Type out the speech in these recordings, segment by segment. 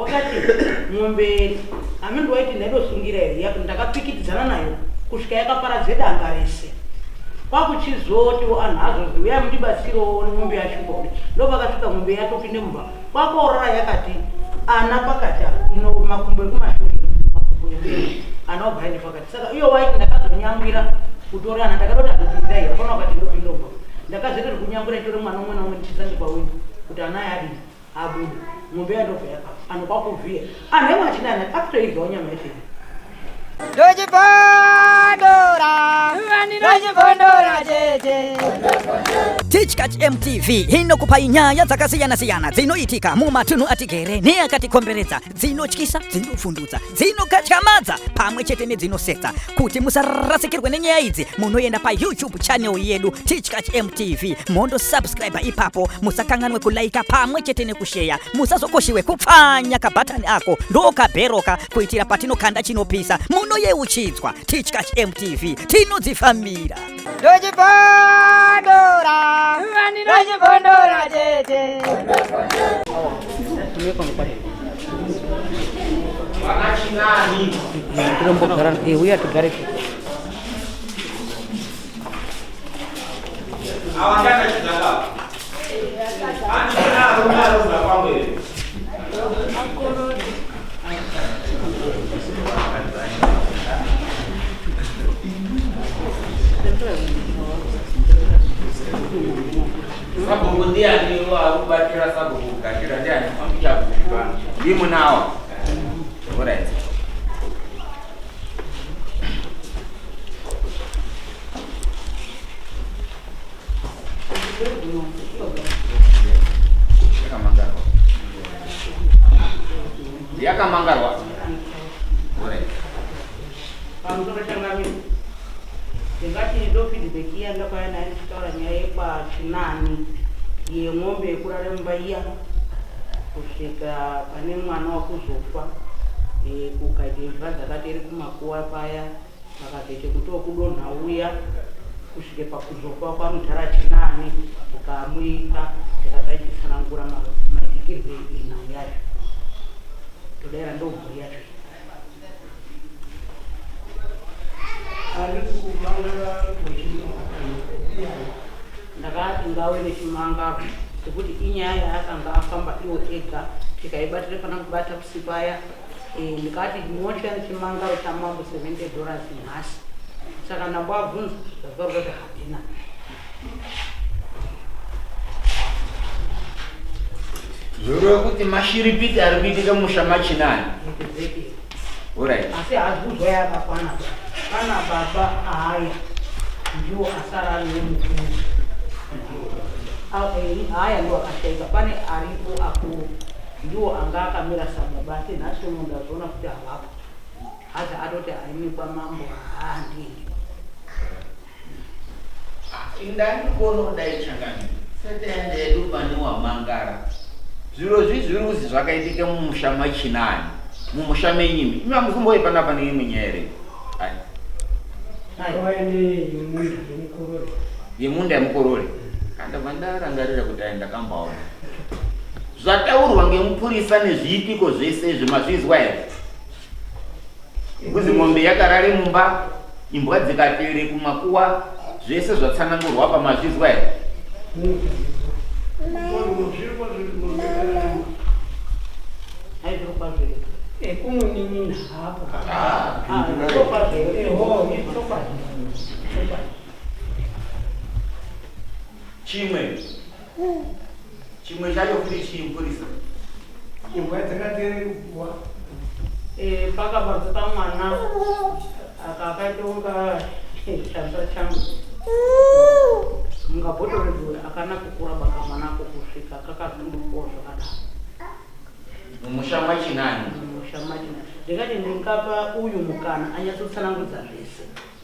Wakati mombe amene waiti ndaidosungira here yako ndakapikitidzana nayo kusvika yakaparadze danga rese. Kwakuchizotiwo anhu azozi uyai mundibatsirewo mombe yacho kuti ndopakasvika mombe yatopinde mumba kwakorora yakati ana pakati apa ino makumbo ekumashure makumbo emberi ana obva aende pakati saka iyo waiti ndakazonyambwira kutora ana ndakatoti andopindai hapana wakati ndopinda ubva ndakazoita zvekunyambwira nditore mwana umwe naumwe ndichiisa pawindo kuti ana aya adini abude mombe yandobva yakafa anhu kwakuvhiya anhu emwe achinana akutoidyawo nyama yacho iyi. Ndochibondora, ndochibondora tete. Tichkach MTV inokupai nyaya dzakasiyana-siyana dzinoitika mumatunhu atigere neakatikomberedza, dzinotyisa, dzinofundutsa, dzinokatyamadza pamwe chete nedzinosetsa. Kuti musarasikirwe nenyaya idzi, munoenda paYouTube channel yedu Tichkach MTV mondo subscribe ipapo, musakanganwe kulaika pamwe chete nekusheya, musazokoshiwe kupfanya kabhatani ako ndokabheroka kuitira patinokanda chinopisa munoyeuchidzwa. Tichkach MTV tinodzifambira. Ndochibondora, ndochibondora tete. Tinombogara uya tigare Sabhuku ndiani wakubatira sabhuku kugashira ndiani amuchakupa ndimunawo. Alright. Yakamangarwa. Yakamangarwa. Alright. Pamusoro changamire. Ndingati ndo feedback iya ndakauya nayo ndichitaura nyaya yekwachinani yemombe yekurara mumba iya kusvika pane mwana wakuzofa eh, kukaita imbwa dzakati iri kumakuwa paya vakazoita kuti wekudonha uya kusvike pakuzofa kwamudhara Chinani ukamuika ndikazvaitsanangura maitikirwe enhau yacho todaira ndomhuri yacho ndakati ngawe nechimangaro sekuti inyaya yaakanga afamba iwo ega tikaibatira pana kubata kusipaya Eh, ndikati motya nechimangaro chamambo 70 dollars nhasi saka ndamboabvunza zvakaura kuti handina Zvoreva kuti mashiripiti ari kuitika musha machinani. Exactly. Alright. asi haazi kuzwa yakakwana pana baba aya ndiwo asara ari nemukuru aya ndiwo akashaika pane aripo akuru Ndiwo anga akamira sababa asi nhasi uno ndazoona kuti havapo. Hazi atoti haimi kwamambo haandiendi. Indandikuona kudai changamire setaenda yedu pane wamangara zviro zvi zviri kuzi zvakaitika mumusha machinani mumusha menyimi imi hamuzombouye panapa neimwe nyaya here Ai. Yemunda yemukorore kandabva ndarangarira kuti ai ndakambaona Zvataurwa ngemupurisa nezviitiko zvese izvi mazvizwa here? Kuzi mombe yakarare mumba, imbwa dzikateere kumakuwa, zvese zvatsanangurwa apa mazvizwa here? Ekumunin'ina hapo. Chimwe. Chimwe chacho futi chii mupurisa? Imbwa dzakatere kupuwa. Eh, pakabarwa kamwana aka akaita kunga chanza changu mungabhotoro dura akana kukura bakamwana ako kusvika kakazondokuwa zvakadaro Mumusha machinani. Mumusha machinani ndikati ndingapa uyu mukana anyatsotsanangudza zvese.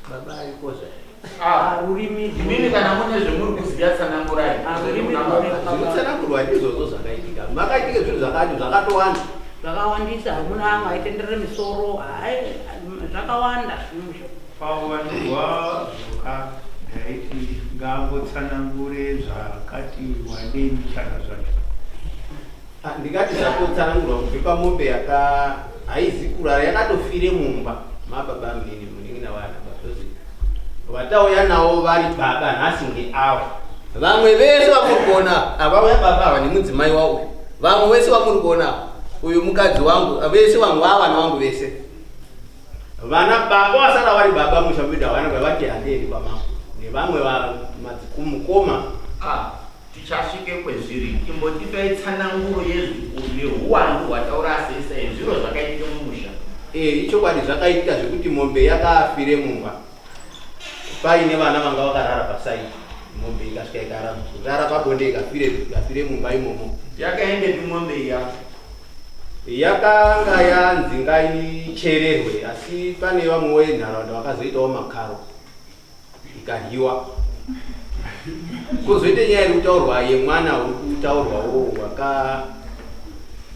Baba ariko zve. Ah, rurimi imimi kana mune zvemuri kuziva tsanangurai. Ah, rurimi Zvinotsanangurwa ndizvozvo zvakaitika. Makaitika zvinhu zvakati zvakatowanda. Zvakawandisa hamuna amwe aitenderere misoro hai zvakawanda musha. Pawanirwa zvoka ndaiti ngaangotsanangure zvakati wandei mbichana zvacho. Ah, ndingati zvatotsanangurwa kubve pamombe yaka haizi kurara yakatofire mumba mababa munini munin'ina wana bazozi vatauya navo vari baba nhasi ngeavo vamwe vese vamuri kuona avauya baba ava nemudzimai wauyu vamwe vese vamuri kuona uyu mukadzi wangu vese vamwe vavana vangu vese vana baba vasara vari baba musha medu havana vavati handiendi kwamambo nevamwe vamadzimukoma Ah, tichasvike kwezviri imbotipai tsananguro yehuwandu hwataura asesa yezviro zvakaitika mumusha. Eh, ichokwadi zvakaitika zvekuti mombe yakafire mumba paine vana vanga vakarara pasaidi mombe ikasvika ikarara pabonde ikafire ikafire mumba imomo. Yakaendepi mombe iya? Yakanga yanzi ngaichererwe asi pane vamwe venharaunda vakazoitawo makaro ikadyiwa. Kozoita nyaya iri kutaurwa yemwana uri kutaurwawo waka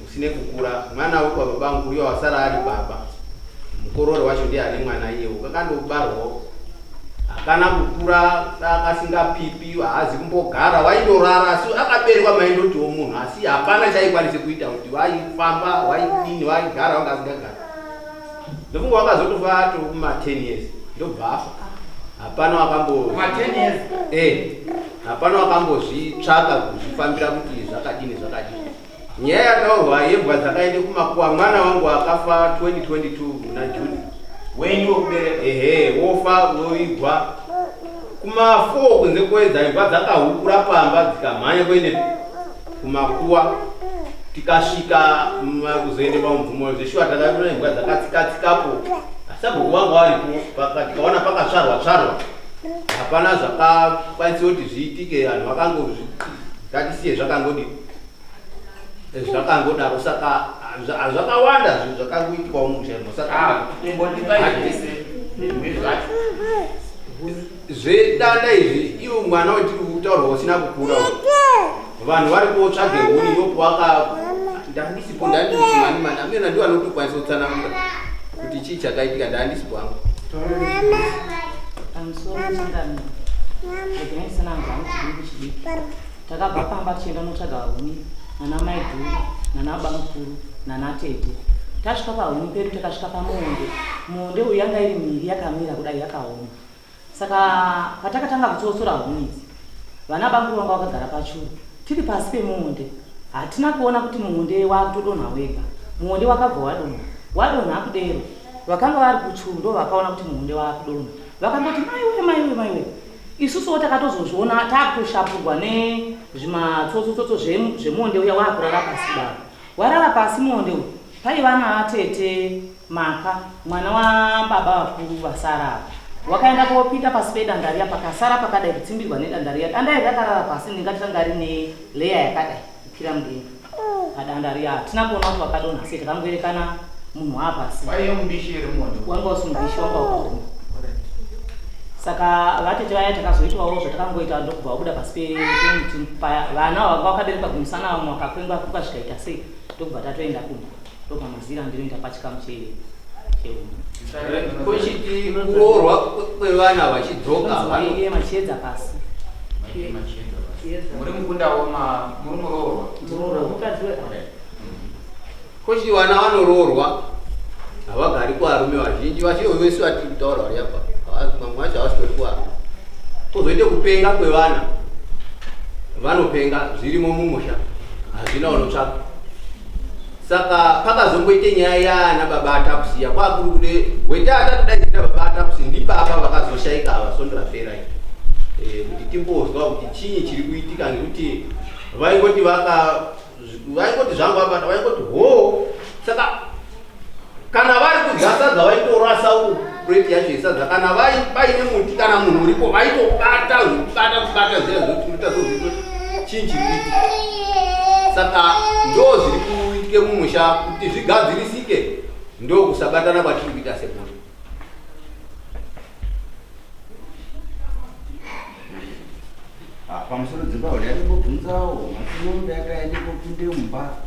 usine kukura mwana uri kwababa mukuru iwo wasara ari baba mukororo wacho ndiye ane mwana iyewo kakandobarwawo hakana kukura akasingapipi haazi kumbogara waindorara asi akaberekwa maindotiwo munhu asi hapana chaikwanise kuita kuti waifamba waidini waigara wanga asingagara ndofunga wakazotofa ato kuma 10 years ndobva afa hapana wakambo Kuma 10 years? Eh, hapana wakambozvitsvaka kuzvifambira kuti zvakadini zvakadini. Nyaya yataurwa yembwa dzakaende kumakuwa mwana wangu akafa 2022 muna June. Wenyu wekubereka? Ehe, wofa woigwa kuma 4 kunze kwedza imbwa dzakahukura pamba dzikamhanya kuende kumakuwa tikasvika kuzoende pamubvumo zveshuwa takaona imbwa dzakatsikatsikapo asabhuku vangu varipo tikaona pakatsvarwa tsvarwa hapana zvakakwanisa kuti zviitike vanhu vakangotatisiye zvakangodi zvakangodaro saka zvakawanda zvinhu zvakangoitikawo mumusha imo saka ah, zvedanda izvi iwo mwana wetiri kutaurwa usina kukura vanhu vari kotsvage huni ndokuwaka ndandisipo ndandimani mani amena ndiwo anotokwanisa kutsanangura kuti chii chakaitika ndandisipo angu pamusoro changamire regai ndisanangura hangu chidimbu chidiki takabva pamba tichienda notsvaga huni nana mai dhuru nana bamukuru nana tete tasvika pahuni pedu takasvika pamuonde muonde uyu yanga iri miri yakamira kudai yakaoma Saka patakatanga kutsotsora huni idzi, vana bamkuru vanga vakagara pachuru, tiri pasi pemuonde. Hatina kuona kuti muonde wakutodonha wega. Muonde wakabva wadonha. Wadonha kudero, vakanga vari kuchuru ndovakaona kuti muonde wakudonha. Vakangoti maiwe maiwe maiwe. Isusuwo takatozozviona takutoshapurwa nezvimatsotsotsotso zvemuonde uya wakurara pasi kudaro. Warara pasi muonde uyu. Paiva naatete Maka, mwana wababa vakuru vasara ava. Wakaenda kopinda pasi pedanda riya pakasara pakadai kutsimbirwa nedanda riya. Danda iri rakarara pasi ndingati ranga rine layer yakadai kukwira mudenga. Padanda riya hatina kuona kuti wakadonha sei takangoerekana munhu waapasi. Waive mubishi here muonde? Wanga usi mubishi wanga wakaoma. Saka vatete vaya takazoitwawo zvatakangoita ndokubva wabuda pasi pemuti paya. Vana vanga vakaberekwa kumusana vamwe vakakwengwa kuka zvikaita sei. Ndokubva tatoenda kumba. Ndopamazira andinoita pachikamu chehuni. Kochiti kuroorwa kwevana vachidzoka vano machiedza pasi. Muri mukunda woma muri muroorwa. Muroorwa mukadzi we. Kochiti vana vanoroorwa havagari kuvarume vazhinji vacho vese vatiri kutaura vari apa vamwe vacho havasitori kuvarume. Kozoite kupenga kwevana vanopenga zvirimo mumusha hazvina unotsvaka. Saka pakazongoite nyaya yaana baba Atapusi yakwakuri kude wetata todaidzira baba Atapusi ndibaba vakazoshaika ava svondo rapera iri e, kuti timbozwa kuti chinyi chiri kuitika ngekuti vaingoti vaka vaingoti zvangu vabata vaingoti hoo saka kana vari kudya sadza vaitorasa pureti yacho yesadza kana paine muti kana munhu uripo vaitobata zvekubata kubata zviya zvokuita zozvito chii chiri kuitika saka ndo zviri kuitike mumusha kuti zvigadzirisike ndo kusabatana kwatiri kuita semhuri Ah, pamusoro dzimba uri yandingobvunzawo mati mombe yakaende kopinde mumba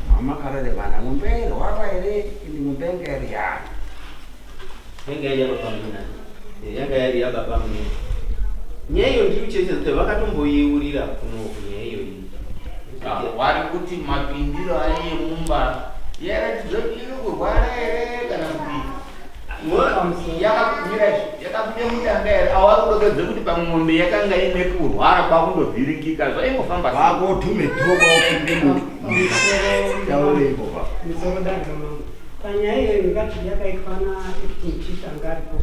mamakarare vana mombe yairwara here ende mombe yanga iri yani yanga iri yababa munini eh, yanga iri yababa munini nyaya iyo ndiri kuchechedza kuti vakatomboiurira kunoku nyaya iyo iyi Wari kuti mapindiro aye mumba yaratidza kuti iri kurwara here kana kuti yakamira yakabuda mudanga here awari kudokedze kuti pamwe mombe yakanga ine kurwara kwakundovhiringika zvaingofamba sei? Vakotume dho kwakupinde munhu. Taure ipo pa. Misoro danga mama. Panyaya iyoyo ndingati yakaitwa naacting chief anga aripo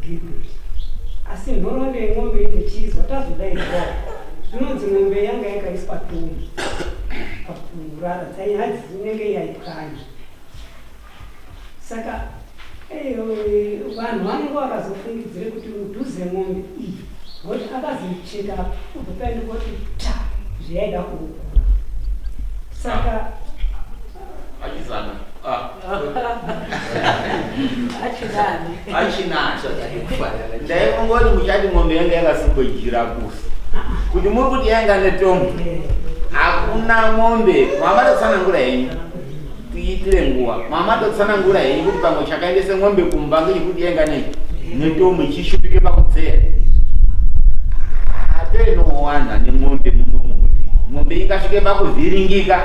Gilbert. Asi nhoroondo yemombe inochizwa tazodaidzwa. Zvinonzi mombe yanga yakaiswa tumbi pakurara dzai hadzi inenge yaipwanya. Saka vanhu vanenge vakazofungidzire kuti mudhuze mombe iyi ngoti akazocheka ubva paende koti ta zvayaida kuukura. Saka Achizana. Ah. Achinani. Achinani. Ndaingoti muchati mombe yanga yakasungwa jira kusi. Kuti muri kuti yanga netombo. Hakuna mombe. Mama totsanangura henyu. Tiitire nguva. Mama totsanangura henyu kuti pamwe chakaendese mombe kumba ngechekuti yanga nei netombo ichishupike pakudzeya. Apenowana nemombe munomu kuti mombe ingasvike pakuvhiringika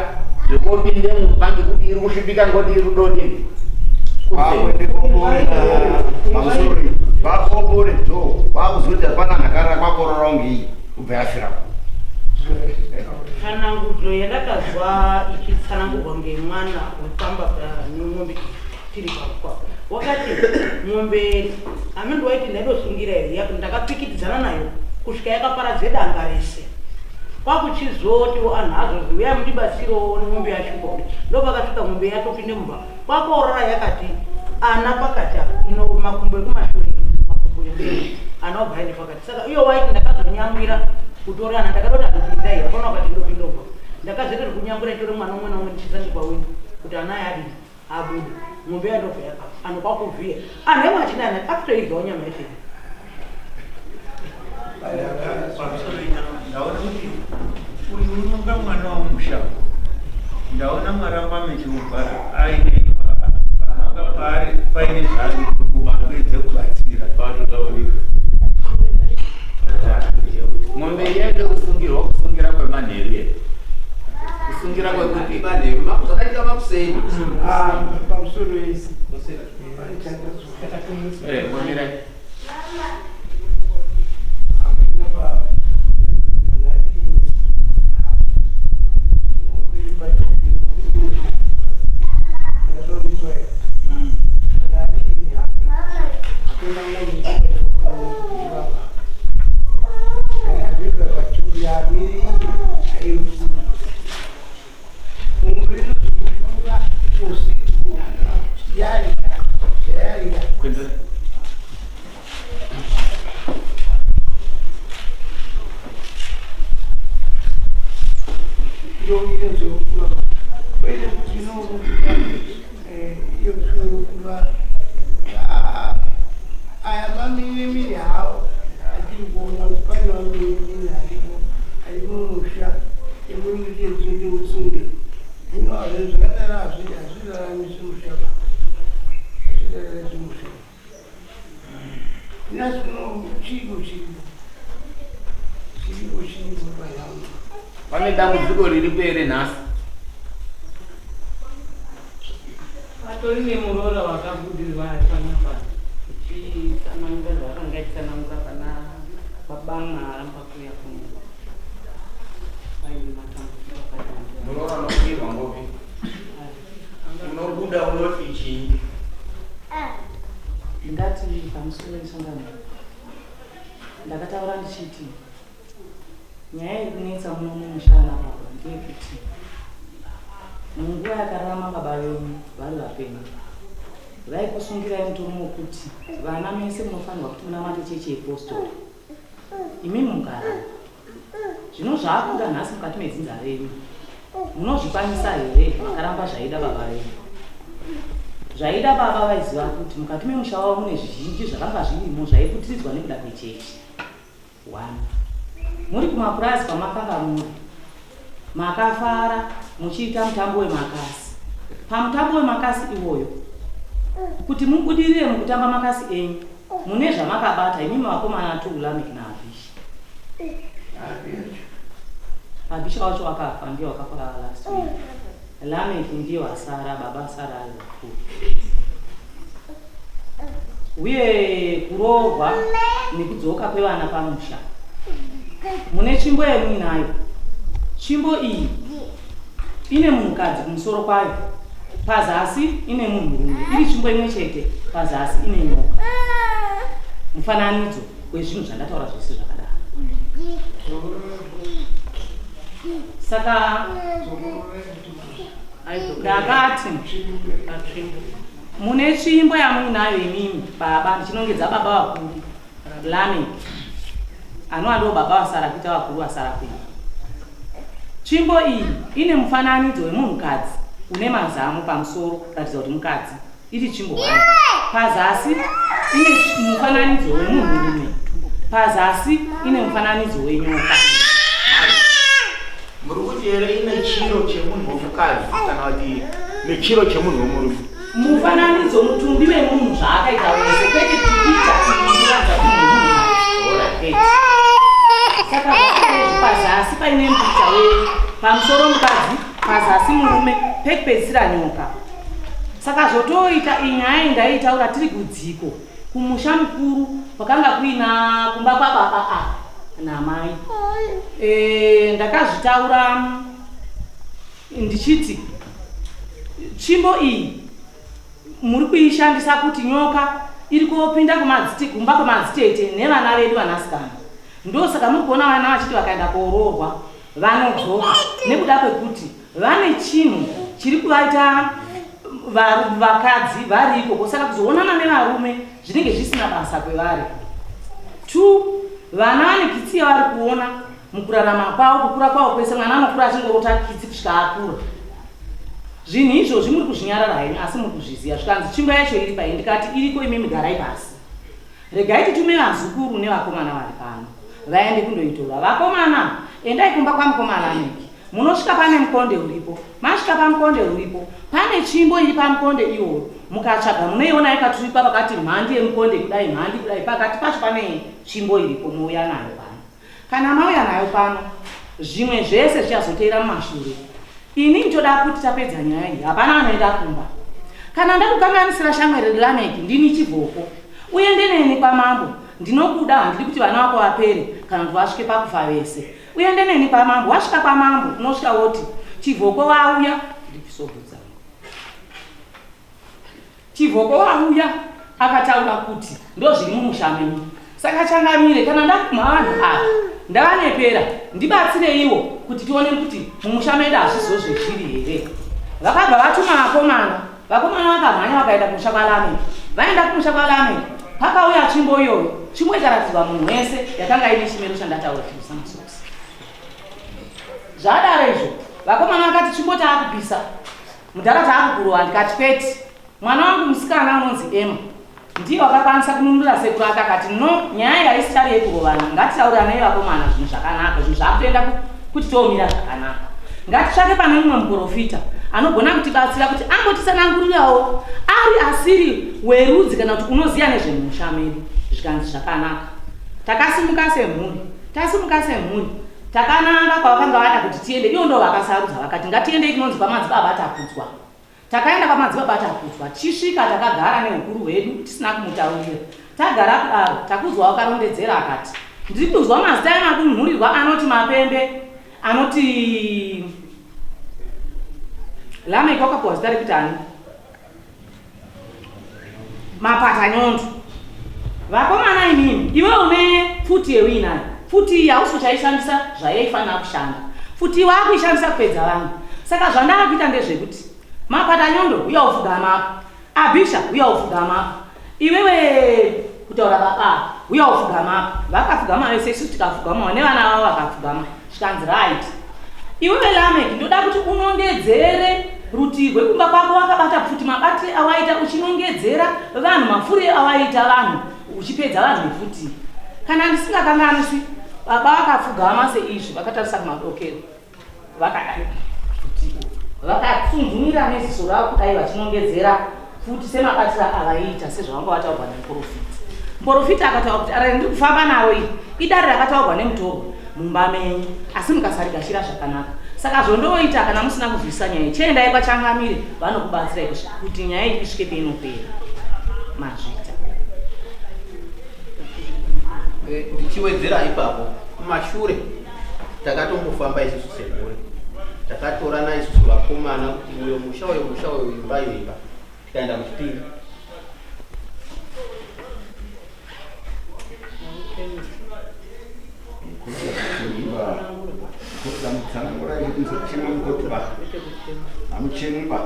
zvekopinde mumba ngekuti iri kushupika ngoti iri kudodini. Kwakuende kobore pamusoro. Vakobore dho. Vakuzoti hapana nhakara kwakorora kunge iyi. Kubva yafira. Tsanangudzo yandakazwa ichitsanangurwa ngemwana wepamba nemombe tiri pakwapa wakati mombe amene waiti ndaidosungira here ndakapikitidzana nayo kusvika yakaparadze danga rese kwakuchizotiwo anhu azozi uyai mundibatsirewo nemombe yacho kuti ndopakasvika mombe yatopinde mumba kwakorora yakati ana pakati apa ino makumbo ekumashure makumbo emberi ana obva aende pakati saka iyo waiti ndakazonyamwira kutora ana ndakadoti andopinda iya hapana wakati ndopinda ubva ndakazoita zvekunyamwira nditore mwana umwe naumwe ndichiisa nepawindo kuti ana aya adini abude mombe yandobva yakafa anhu kwakuvhiya anhu emwe achinana akutoidyawo nyama yacho iyi. Pamusoro inyama ndaona kuti uyu unonga mwana womusha ndaona maramba mechiubva aine pananga paari paine zvaari kuedze kubatsira. Mombe yaida kusungirwa kusungira kwemanheru here? Kusungira kwekuti Manheru zvakaita makuseni. Pamusoro isi. Momirai. Kwendze. Aya mamini hawo atiri kuona kuti pane mamini aripo ari mumusha ekuti usunge hino zvakadaro hazviraramisi musha ba hazviraramisi musha nhasi uno chiko chiripo chiripo chiripo panyama. Pane dambudziko riripo here nhasi? Patori nemuroora wakabudirwa ari panapa uchitsanangura zvaakanga achitsanangura pana babamwa aramba kuuya kuno paine matambudziko akati wandei. Muroora unobudirwa ngopi? Unobuda unoti chii? Ndingati pamusoro wesangano ndakataura ndichiti nyaya iri kunetsa muno mumusha ana baba ndeyekuti munguva yakararama baba venyu vari vapenyu vaikusungirai mutomo wekuti vana mese munofanirwa kuti munamate chechi yepostori imimi mukarara zvino zvaakuda nhasi mukati medzinza renyu munozvikwanisa here makaramba zvaida baba venyu zvaida baba vaiziva kuti mukati memusha wavo mune zvizhinji zvakanga zvirimo zvaiputiridzwa nekuda kwechechi one muri kumapurazi kwamakanga muri makafara muchiita mutambo wemakasi pamutambo wemakasi iwoyo kuti mubudirire mukutamba makasi enyu mune zvamakabata imimi vakomana tuulamik naavishi. Abisha wacho wakafa ndiye wakafa last week. Lameck ndiye wasara, baba vasara ari vakuru. Uye kuroorwa nekudzoka kwevana pamusha. Mune tsvimbo yamuinayo. Tsvimbo iyi ine munhukadzi kumusoro kwayo, pazasi ine munhurume. Iri tsvimbo imwe chete, pazasi ine nyoka. Mufananidzo wezvinhu zvandataura zvese zvakadaro. Saka ndakati mune tsvimbo yamuinayo imimi baba, ndichinongedza baba vakuru Lameck anova ndivo baba vasara kuita vakuru vasara kuita. Tsvimbo iyi ine mufananidzo wemunhukadzi une mazamu pamusoro kuratidza kuti mukadzi. Iri tsvimbo hwani. Pazasi ine mufananidzo wemunhurume. Pazasi ine mufananidzo wenyoka. Muri kuti here ine chiro chemunhu womukadzi kana kuti nechiro chemunhu womurume? Mufananidzo mutumbi wemunhu zvaakaita wese kwete pikicha inoratidza kuti munhu munhukadzi. Saka zvakaizvi pazasi paine mupikicha we pamusoro mukadzi pazasi murume pekupedzisira nyoka. Saka zvotoita iyi nyaya iyi ndaiitaura tiri kudziko kumusha mukuru kwakanga kuina kumba kwababa a namai. E, ndakazvitaura ndichiti tsvimbo iyi muri kuishandisa kuti nyoka iri kopinda kumba kwemadzitete nevana vedu vanasikana. Ndosaka muri kuona vana vachiti vakaenda kooroorwa vanodzoka nekuda kwekuti vane chinhu chiri kuvaita vakadzi vari ikoko saka kuzoonana nevarume zvinenge zvisina basa kwevari. 2 vana vane kitsi yavari kuona mukurarama kwavo kukura kwavo kwese mwana anokura achingorota kitsi kusvika akura. Zvinhu izvozvi muri kuzvinyarara henyu asi muri kuzviziva zvikanzi tsvimbo yacho iri pai ndikati iriko imimi garai pasi. Regai titume vazukuru nevakomana vari pano vaende kundoitora. Vakomana, endai kumba kwamukoma Lameck. Munosvika pane mukonde uripo. Masvika pamukonde uripo, pane tsvimbo iri pamukonde iwoyo. Mukatsvaga munoiona yakaturikwa pakati mhandi yemukonde kudai, mhandi kudai. Pakati pacho pane tsvimbo iripo, mouya nayo pano. Kana mauya nayo pano, zvimwe zvese zvichazoteera mumashure. Ini ndoda kuti tapedza nyaya iyi, hapana anoenda kumba. Kana ndakukanganisira shamwari Lameck, ndini chivhoko. Uende neni kwamambo, ndinokuda, handidi kuti vana vako vapere kana kuti vasvike pakufa vese. Uende neni kwamambo, wasvika kwamambo unosvika woti chivhoko wauya, ndibvisobvudza. Chivhoko wauya akataura kuti ndozviri mumusha menyu. Saka changamire kana ndapumha vanhu ava ndavanepera ndibatsireiwo kuti tione kuti mumusha medu hazvizo zvezviri here. Vakabva vatuma vakomana. Vakomana vakamhanya vakaenda kumusha kwaLameki. Vaenda kumusha kwaLameki pakauya tsvimbo iyoyo. Tsvimbo ikaratidzwa munhu wese yakanga ine chimiro chandataura chinosamasokisi. Zvadaro izvo vakomana vakati tsvimbo taakupisa. Mudhara taakukurova ndikati kwete. Mwana wangu musikana unonzi Emma ndiye wakakwanisa kununura sekuru ake akati no nyaya iyi haisi chari yekurovana ngatitauranei vakomana zvinhu zvakanaka zvinhu zvakutoenda kuti toomira zvakanaka ngatitsvake pane mumwe muprofita anogona kutibatsira kuti ambotitsanangurirawo ari asiri werudzi kana kuti unoziva nezvemusha medu zvikanzi zvakanaka takasimuka semhuri tasimuka semhuri Takananga kwavakanga vada kuti tiende, ivo ndo vakasarudza vakati ngatiendei kunonzi kwamadzibaba Takudzwa. Takaenda kwamadzibaba Takudzwa, tichisvika takagara nehukuru hwedu tisina kumutaurira. Tagara kudaro, Takudzwa wakarondedzera akati, ndiri kunzwa mazita emadunhurirwa anoti Mapembe, anoti Lameck wakapuwa zita rekuti ani? Mapatanyondo. Vakomana imimi, iwe une pfuti yeuinayo. Pfuti iyi hausi kuchaishandisa zvayaifanira kushanda. Pfuti iyi waakuishandisa kupedza vanhu. Saka zvandaakuita ndezvekuti Mapatanyondo uya ufugama apa. Abisha uya ufugama apa. Iwewe kutaura baba uya ufugama apa. Vakafugama vese isu tikafugamawo nevana vavo vakafugama. Zvikanzi right. Iwewe Lameck ndoda kuti unongedzere rutivi rwekumba kwako wakabata pfuti mabatire awaita uchinongedzera vanhu mafurire awaita vanhu uchipedza vanhu nepfuti. Kana ndisingakanganiswi baba vakapfugama seizvi vakatarisa kumadokero vakadai pfuti vakatsunzumira neziso ravo kudai vachinongedzera pfuti semabatira avaiita sezvavanga vataurwa nemuporofita. Muporofita akataura kuti arare ndiri kufamba naro iri idare rakataurwa nemutorwa. mumba menyu asi mukasarigashira zvakanaka saka zvondoita kana musina kuzwisisa nyaya chiendai kwachangamire vanokubatsirai kuti nyaya iyi isvike peinopera mazvita eh, ndichiwedzera ipapo kumashure takatombofamba isusu semhuri takatorana isusu vakomana kuti uyo musha uyo musha uyo imba iyo imba tikaenda kuchipingi Hamuchemi ba.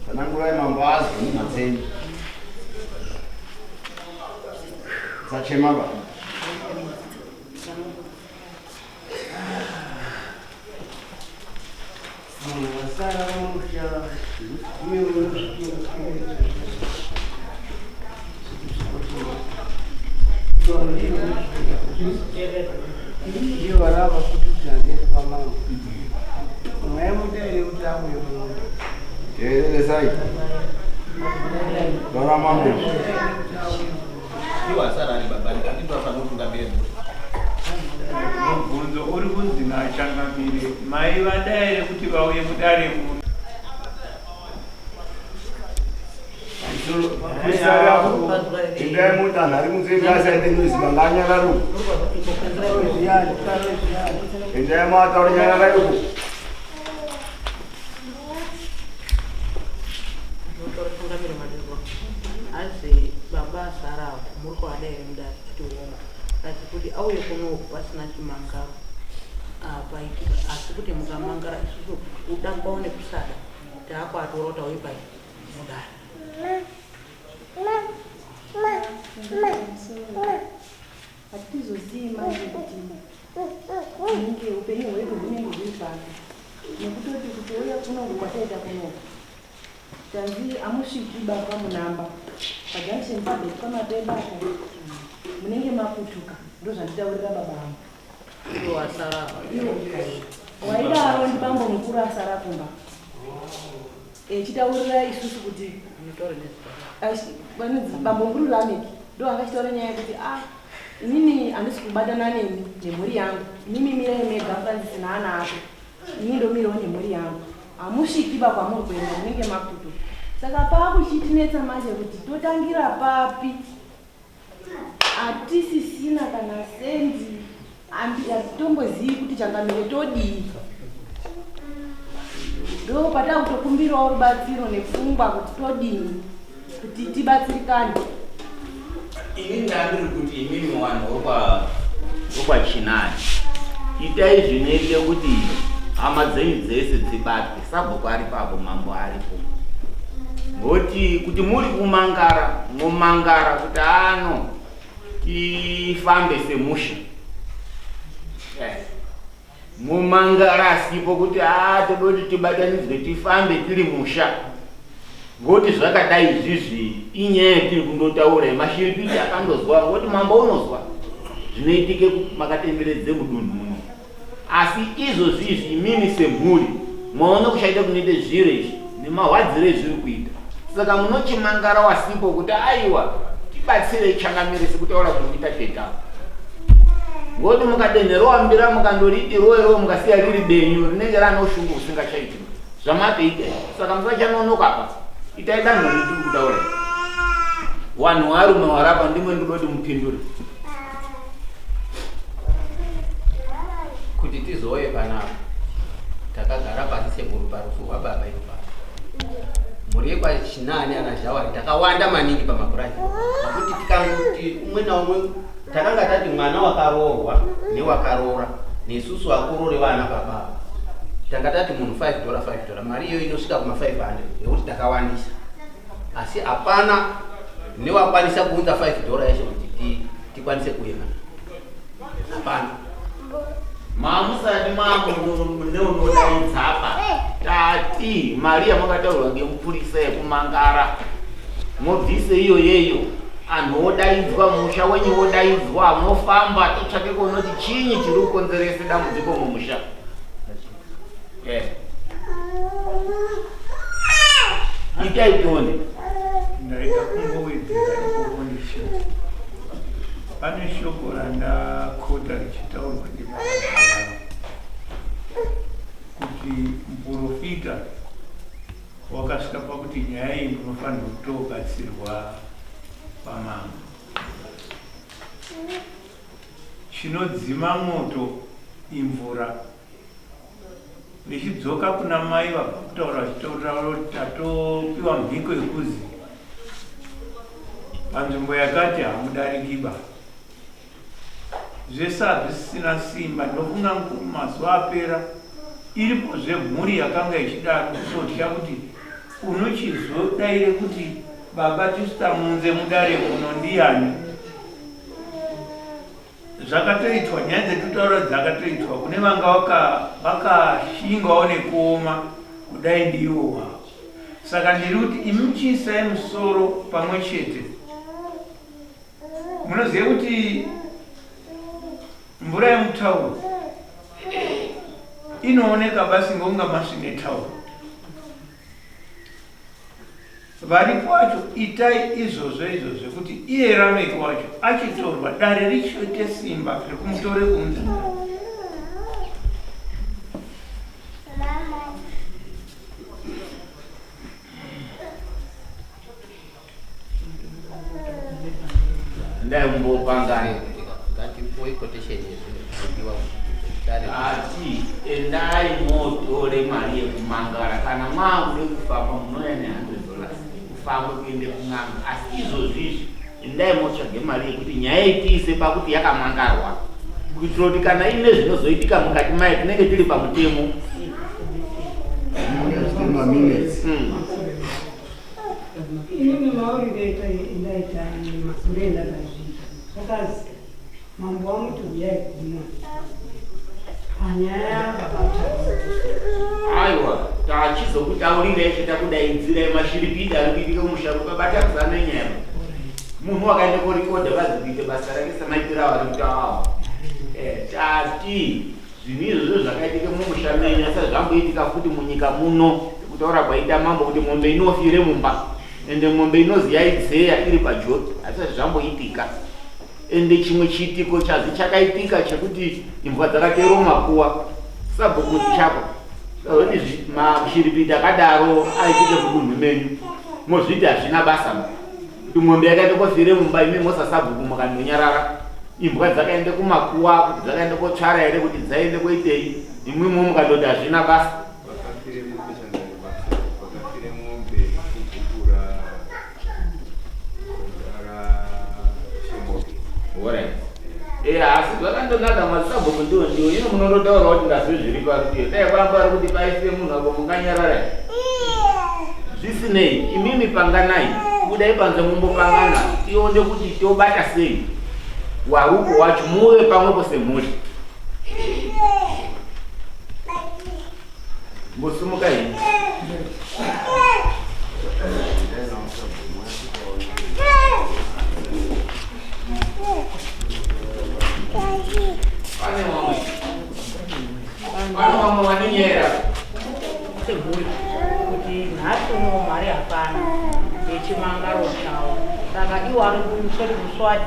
Tsanangurai mambo azwi nhunha dzenyu. Sachema ba. Munhu wasara mumusha ndiyo varava kuti dzaneti pamambo maimuda here kuti auye muno Teereresai. Dora mambo. Iwo asara ari baba ndito afanira kutungamira mhuri. Mubvunzo uri kunzi nachangamire mai vada here kuti vauye mudare muno? Indai mutanhu ari kunze ngasaite noise vanganyarara uko. Indai mataura nyararai uko. Tungamire madhirwa azi baba Sara muri kuada here mudare kuti woma asi kuti auye kunoku pasina chimangaro apaitika asi kuti mukamangara isusu kuda kwavo nekusada taakuatora kuti auye pai mudare Hatizozii manje kuti hunenge upenyu hwedu hunenge huri papi nekutoti kutouya kunoku kwataita kunoku tanzi amusviki baba munamba pajunction pabet pamapemba apo munenge makutuka ndozvanditaurira baba vangu waidaro ndibambo mukuru asara kumba echitaurira isusu kuti bambo mukuru Lameki ndo akachitaura nyaya yekuti ah inini handisi kubatana nemi nemhuri yangu imimi mirai mega Francis naana ako ini ndomirawo nemhuri yangu hamusviki ba kwamuri kuenda munenge makuto saka paakuchitinetsa manje kuti totangira papi Hatisisina kana sendi hatitombozivi kuti changamire todii. Ndo patakutokumbirawo rubatsiro nepfungwa kuti todii kuti tibatsirikane. Ini ndandiri kuti imimi vanhu vokwachinani itai zvinoita kuti hama dzenyu dzese dzibatwe sabhuku aripo apo mambo aripo ngoti kuti muri kumangara momangara kuti ano tifambe semusha eh. mumangara asipo kuti a toda kuti tibatanidzwe tifambe tiri musha ngoti zvakadai izvizvi inyaya yetiri kundotaura yemashiripiti akandozwa ngoti mambo unozwa zvinoitike makatenderedze mudunhu muno Asi izvozvi izvi imimi semhuri maona kushaita kunoita zviro izvi nemahwadziro ezviri kuita saka munochimangara wasipo kuti aiwa tibatsirei changamire sekutaura kuri kuita teta ngokuti mukadenherowa mbira mukandoriti rowe rowe mukasiya riri benyu rinenge ranoshungu usingachaiti zvamatoita saka musachanonoka apa itai danho ritiri kutaura wanhu warume warapa ndimwe ndikuda kuti mupindure kuti tizouye panapa takagara pasi semhuri parufu rwababa ivo pano mhuri yekwachinani ana zhawari takawanda maningi pamapurazi nekuti tikangoti umwe naumwe takanga tati mwana wakaroorwa newakaroora nesusu vakorore vana baba tanga tati munhu 5 dollar 5 dollar mari iyoyo inosvika kuma 500 nekuti takawandisa asi hapana newakwanisa kuunza 5 dollar yacho kuti tikwanise kuenda hapana mamusati mamuneunodaidza tati mari yamakataurwa ngemupurisa yekumangara mobvise iyo yeyo anhu odaidzwa musha wenyu wodaidzwa mofamba totsvake kuona kuti chinyi chiri kukonzerese dambudziko mumusha Eh. Itai tione. Ndaida kungowedzera ikoko ndichiti pane shoko randakota richitaurwa yakagara kuti muprofita wakasvika pakuti nyaya iyi munofanirwa kutobatsirwa pamambo. Chinodzima moto imvura. Ndichidzoka kuna mai vabva kutaura vachitaura kuti tatopiwa mhiko yekuzi panzvimbo yakati hamudarikiba. Zvese hazvisisina simba ndofunga mazuva apera iripozve mhuri yakanga ichidaro kutotya kuti unochizodaire kuti baba tisu tamunze mudare muno ndiyani. Zvakatoitwa, nyaya dzatinotaura dzakatoitwa kune vanga vakashingawo nekuoma kudai ndiwo wavo. Saka ndiri kuti imi muchiisai musoro pamwe chete. Munoziva kuti mvura yemutauro inooneka basi ngonga masvine tauro. Varipo wacho itai izvozvo izvo zvekuti iye Rameki wacho achitorwa dare richoite simba rekumutore kunze. Ndaimbopangani ngatipuwe quotation yezvinhu zvinodiwa dare. Ati endai motore mari yekumangara kana maakude kufamba munouya ne 100 dollars kufamba kuende kun'anga asi izvozvi izvi endai motsvage mari yekuti nyaya itiise pakuti yakamangarwa kuitira kuti kana ine zvinozoitika mukati mayo tinenge tiri pamutemo. Inini maurire endaita mazure endakazviita zvakazi mambo wamuti huyai kuno panyaya yababa Aiwa, tachizokutaurirai chetakudaidzirai mashiripiti ari kuitika kumusha kwababa Takusa nenyaya. Munhu wakaenda korikodha vazi kuite basa rake samaitiro avari kuita awo. Eh, tati Zvinhu izvozvo zvakaitika mumusha menyu asi zvamboitika futi munyika muno sekutaura kwaita mambo kuti mombe inofire mumba ende mombe inozi yaidzeya iri pajoki asi zvamboitika ende chimwe chiitiko chazi chakaitika chekuti imbwa dzakateerwa mumakuwa sabhuku chako zoti mashiripiti akadaro aitike mudunhu menyu mozviti hazvina basa kuti mombe yakaenda kofire mumba imi mosasabhuku mukandonyarara imbwa dzakaenda kumakuwa kuti dzakaenda kotsvara here kuti dzaende koitei imwimwo mukandoti hazvina basa Eh, asi zvakandonaka masabhuku ndiwo ndiwo ino munondotaura kuti ndazve zviri parudiyo dai kuramba vari kuti paiswe munhu apo munganyarara Zvisinei, imimi panganai, budai panze mumbopangana tione kuti tobata sei warupo wacho muve pamwepo semhuri. Mbosumuka henyu. Pane vamwe. Pane vamwe vane nyaya. Semhuri kuti nhasi uno mari hapana yechimangaro chavo saka iwo ari kuswere musi wa 10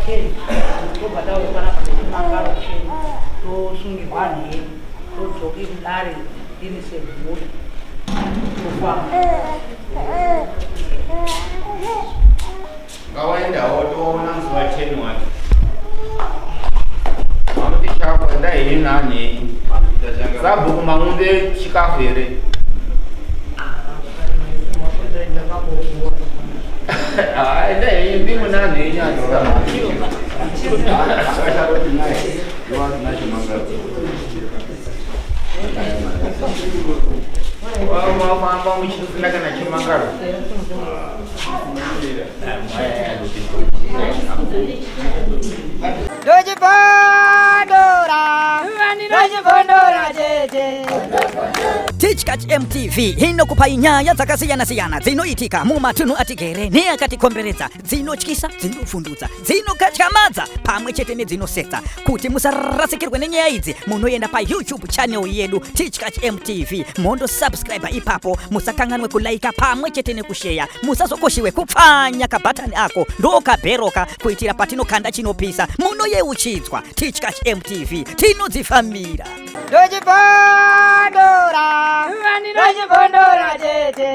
tobva tauya panapa nechimangaro chedu tosungirwa nhedu todzoke kudare tiri semhuri tofamba. Ngawaendawo toona musi wa 10 wacho. Vanoti chako endai henyu nani henyu. Sabhuku maunze chikafu here? Ah, endai henyu ndimwe nani henyu andisa. Wafamba muchisina kana chimangaro. Ndochibondora, ndochibondora tete. Tichkach MTV inokupai nyaya dzakasiyana-siyana dzinoitika mumatunhu atigere neakatikomberedza, dzinotyisa, dzinovhundutsa, dzinokatyamadza pamwe chete nedzinosetsa. Kuti musarasikirwe nenyaya idzi, munoenda paYouTube channel yedu Tichkach MTV mondo subscribe ipapo, musakanganwe kulaika pamwe chete nekusheya, musazokoshiwe kupfanya kabhatani ako ndokabheroka kuitira patinokanda chinopisa munoyeuchidzwa. Tichkach MTV tinodzifambira. Musatimira. Ndochibondora, ndochibondora tete.